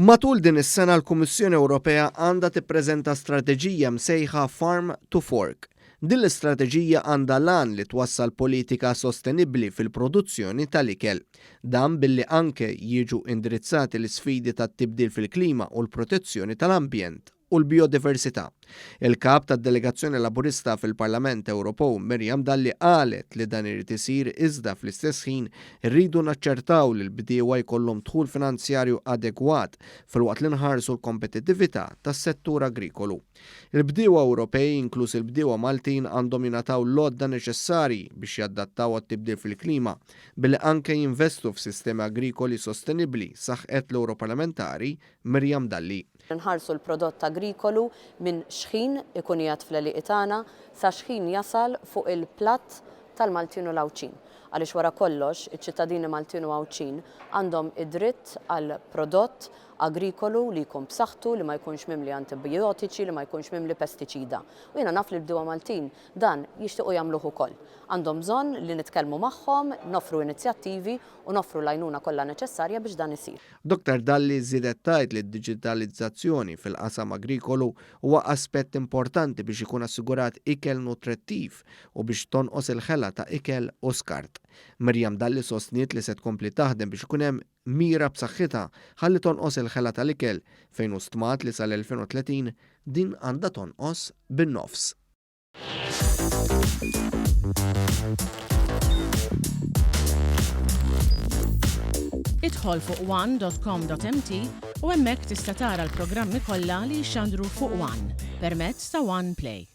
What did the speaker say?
Matul din is-sena l-Kummissjoni Ewropea għandha tippreżenta strateġija msejħa Farm to Fork. Din l-istrateġija għandha l-għan li twassal politika sostenibbli fil-produzzjoni tal-ikel. Dan billi anke jiġu indirizzati l-isfidi tat-tibdil fil-klima u l-protezzjoni tal-ambjent u l-bijodiversità. Il-Kap tad-Delegazzjoni Laburista fil-Parlament Ewropew Miriam Dalli qalet li dan irid isir iżda fl-istess ħin irridu naċċertaw li l-bdiewa jkollhom dħul finanzjarju adegwat filwaqt li nħarsu l-kompetittività tas-settur agrikolu. Il-bdiewa Ewropej, inkluż il-bdiewa Maltin għandhom jingħataw l-għodda neċessarji biex jadattaw għat-tibdil fil-klima billi anke jinvestu f'sistemi agrikoli sostenibbli, saħqet l-Ewroparlamentari Miriam Dalli. Nħarsu l-prodott agrikolu minn xħin ikun qiegħed fl-għelieqi tagħna sa xħin jasal fuq il-platt tal-Maltin u l-Għawdxin. Għaliex wara kollox, iċ-ċittadini Maltin u Għawdxin għandhom id-dritt għal prodott agrikolu li jkun b'saħħtu, li ma jkunx mimli antibijotiċi, li ma jkunx mimli pestiċida. U jiena naf li l-bdiewa Maltin dan jixtiequ jagħmluh ukoll. Għandhom bżonn li nitkellmu magħhom, noffru inizjattivi u noffru l-għajnuna kollha neċessarja biex dan isir. Dottor Dalli żiedet tgħid li d-diġitalizzazzjoni fil-qasam agrikolu huwa aspett importanti biex ikun assigurat ikel nutrittiv u biex tonqos il-ħela ta' ikel u skart. Miriam Dalli sostniet li se tkompli taħdem biex ikun hemm mira b'saħħitha ħalli tonqos il-ħela tal-ikel fejn hu stmat li sal-2030 din għandha tonqos bin-nofs. Idħol fuq one.com.mt u hemmhekk tista' tara l-programmi kollha li jixxandru fuq One permezz ta' One Play.